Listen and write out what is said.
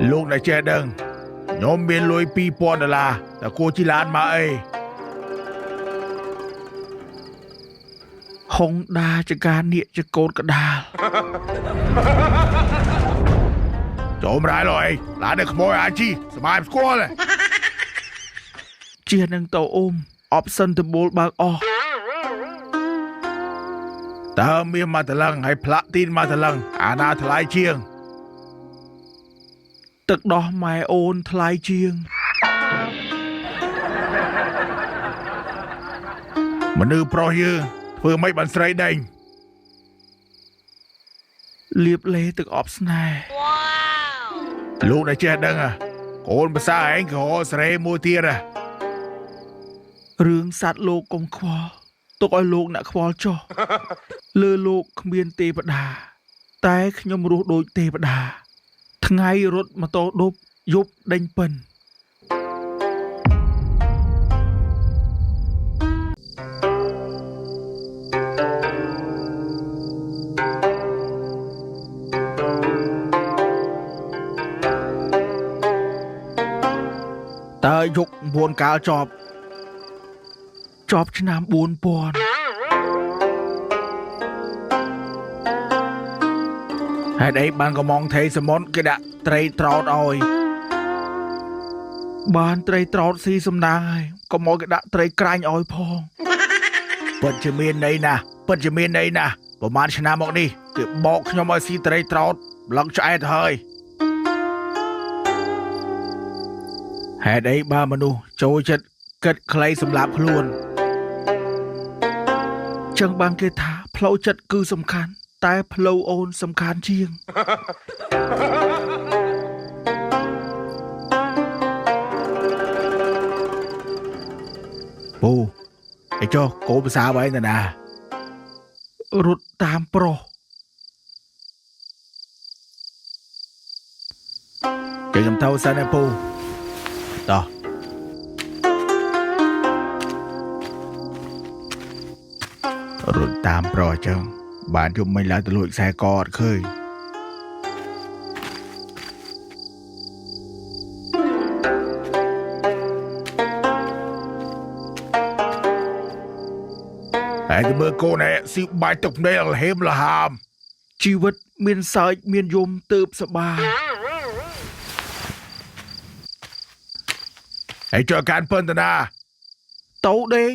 លោកអ្នកចេះដឹងខ្ញុំមានលុយ2000ដុល្លារតែគួរជិះឡានមកអី ហុងដាចកានៀកចកូនកដាល ចូលមរ៉ៃលយឡាននេះក្មួយអាចជីសបាយស្គាល់ទេ ជានឹងតោអ៊ុំអបសិនតបូលបើកអស់ តើមានមកតលឹងហើយផ្លាក់ទីនមកតលឹងអាណាថ្លៃជាង ទឹកដោះម៉ែអូនថ្លៃជាង មនុស្សប្រុសយើងធ្វើមិនបានស្រីដេញ លៀបលេទឹកអប់ស្នេហ៍ លោកអ្នកចេះដឹងហ៎កូនភាសាឯងក៏រកស្រីមួយទៀតហ៎ រឿងសត្វលោកកុំខ្វល់ទុកឲ្យលោកអ្នកខ្វល់ចុះលើលោកគ្មានទេវតា តែខ្ញុំរស់ដូចទេវតា ថ្ងៃរត់ម៉ូតូឌុបយប់ដេញពិន តើយុក9កាលចប់ ចប់ឆ្នាំ4000 ហេតុអីបានកំងថេសមុនគេដាក់ត្រីត្រោតឲ្យ បានត្រីត្រោតស៊ីសំណាងហើយកុំឲ្យគេដាក់ត្រីក្រាញ់ឲ្យផង ពិតជាមានន័យណាស់ពិតជាមានន័យណាស់ប្រហែលឆ្នាំមកនេះគេបោកខ្ញុំឲ្យស៊ីត្រីត្រោតប្លឹងឆ្អែតហើយហេតុអីបើមនុស្សចូលចិត្តគិតខ្លីសម្រាប់ខ្លួន ចឹងបានគេថាផ្លូវចិត្តគឺសំខាន់ តែផ្លូវអូនសំខាន់ជាង ពូអីចុះកូនភាសាបែងតាណា រត់តាមប្រុស គេខ្ញុំទៅសិនឯពូតោះរត់តាមប្រុសអញ្ចឹងបានជុំមិនឡើងទៅលួចខ្សែកអត់ឃើញហើយទៅមើលកូនឯងស៊ីបាយទឹកភ្នែកលហេមលហាម ជីវិតមានសើចមានយំទៅបសបាយ ហើយជួយការពន្ធនា តោដេក